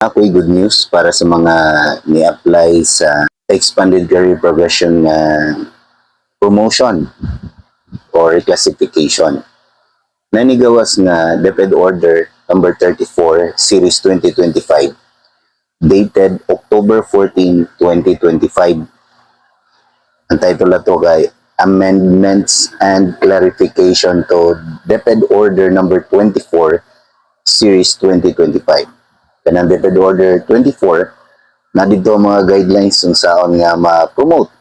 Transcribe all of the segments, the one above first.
Ako'y good news para sa mga ni-apply sa expanded career progression nga promotion or reclassification. Nanigawas nga DepEd Order number 34, Series 2025, dated October 14, 2025. Ang title na to kay Amendments and Clarification to DepEd Order number 24, Series 2025. Kanang DepEd Order 24 na dito ang mga guidelines kung saon nga ma-promote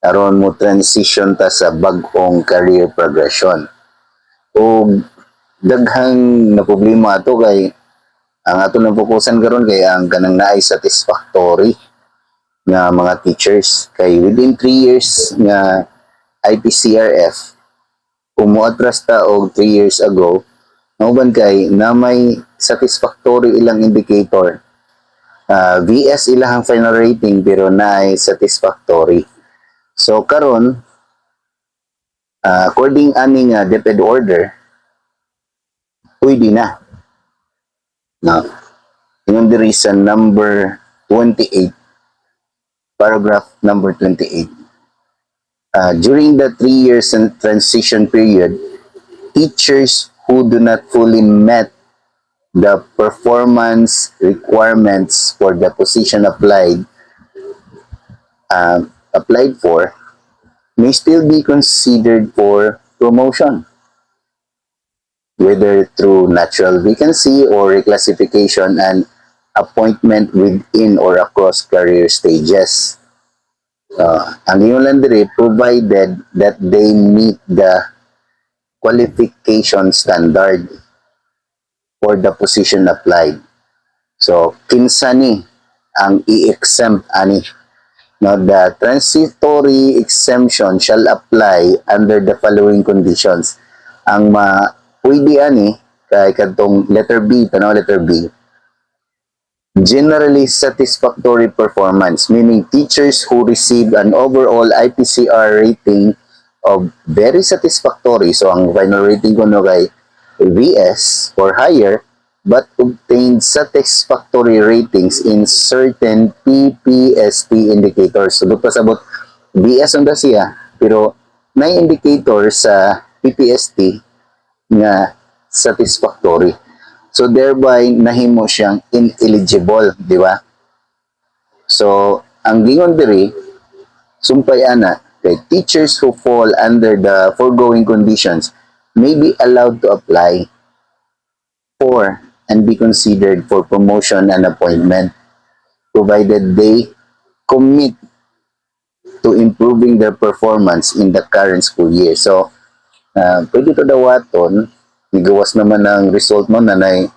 aron mo transition ta sa bag-ong career progression. O daghang na problema ato kay ang ato nang fokusan karon kay ang kanang naay satisfactory nga mga teachers kay within 3 years nga IPCRF, kung moatras ta og 3 years ago, mauban kay na may satisfactory ilang indicator, VS ilahang final rating pero naay satisfactory. So karon, according ani nga DepEd order, pwede na no. Ingon diri sa number 28, paragraph number 28, during the 3 years and transition period, teachers who do not fully met the performance requirements for the position applied for may still be considered for promotion, whether through natural vacancy or reclassification and appointment within or across career stages. Ang ingon lang diri, provided that they meet the qualification standard for the position applied. So, kinsa ni ang i-exempt ani? No, the transitory exemption shall apply under the following conditions. Ang ma pwede ani kay kadtong letter B, tanaw letter B. Generally satisfactory performance, meaning teachers who receive an overall IPCR rating of very satisfactory. So ang final rating ko no kay VS or higher, but obtained satisfactory ratings in certain PPST indicators. So, pasabot VS ang siya, pero may indicator sa PPST nga satisfactory. So, thereby, nahimo siyang ineligible, di ba? So, ang gingon diri, sumpay ana, kay teachers who fall under the foregoing conditions may be allowed to apply for and be considered for promotion and appointment, provided they commit to improving their performance in the current school year. So, pwede to dawaton, nigawas naman ang result mo na nay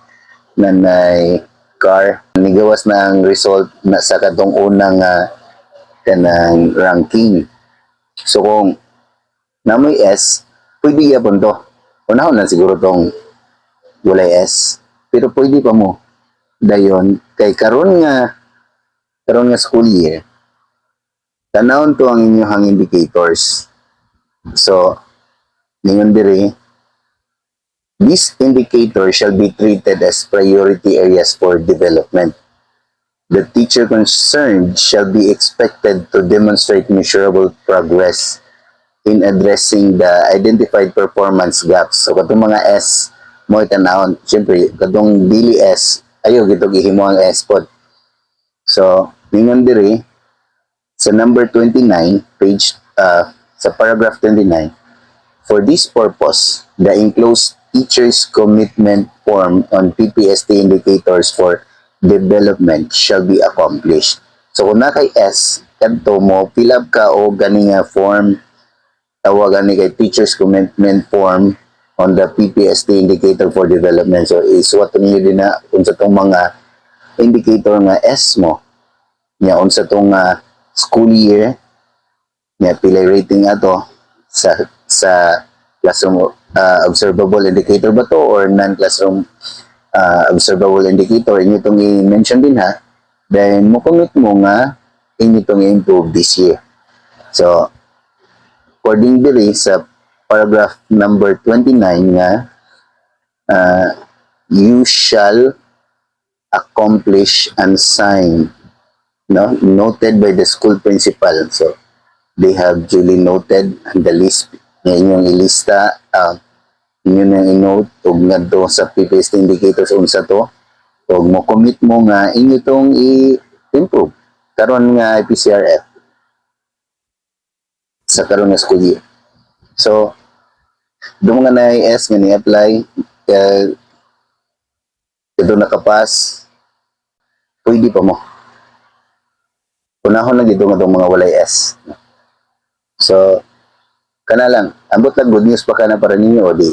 car, nigawas na ang result na sa katong unang kanang ranking. So kung namoy S, pwede gyapon to. Unahon lang siguro tong walay S. Pero pwede pa mo. Dayon, kay karon nga school year, tanawon to ang inyong indicators. So, ningon diri, these indicators shall be treated as priority areas for development. The teacher concerned shall be expected to demonstrate measurable progress in addressing the identified performance gaps. So, katong mga S, mo tanawon. Siyempre, katong dili S, ayo gito gihimo ang S pod. So, ningon diri sa number 29, page sa paragraph 29, for this purpose, the enclosed teacher's commitment form on PPST indicators for development shall be accomplished. So kung na kay S, kadto mo fill up ka o gani nga form, tawagan ni kay teacher's commitment form on the PPST indicator for development. So isuwat ninyo din na unsa tong mga indicator nga S mo. Nya unsa tong school year nya, pilay rating ato sa classroom observable indicator ba to or non-classroom observable indicator, inyo tong i-mention din ha. Then mo commit mo nga inyo tong i-improve this year. So according diri sa paragraph number 29 nga you shall accomplished and signed, no, noted by the school principal. So they have duly noted the list nga inyong ilista, inyo nang i-note og ngadto sa PPST indicators unsa to, og mo commit mo nga inyo tong i-improve karon nga IPCRF sa karon nga school year. So doon nga na S nga ni-apply, ito nakapas, pwede pa mo. Unahon lang gito nga itong mga walay S. So, kana lang. Ambot lang, good news pa kana para ninyo o di.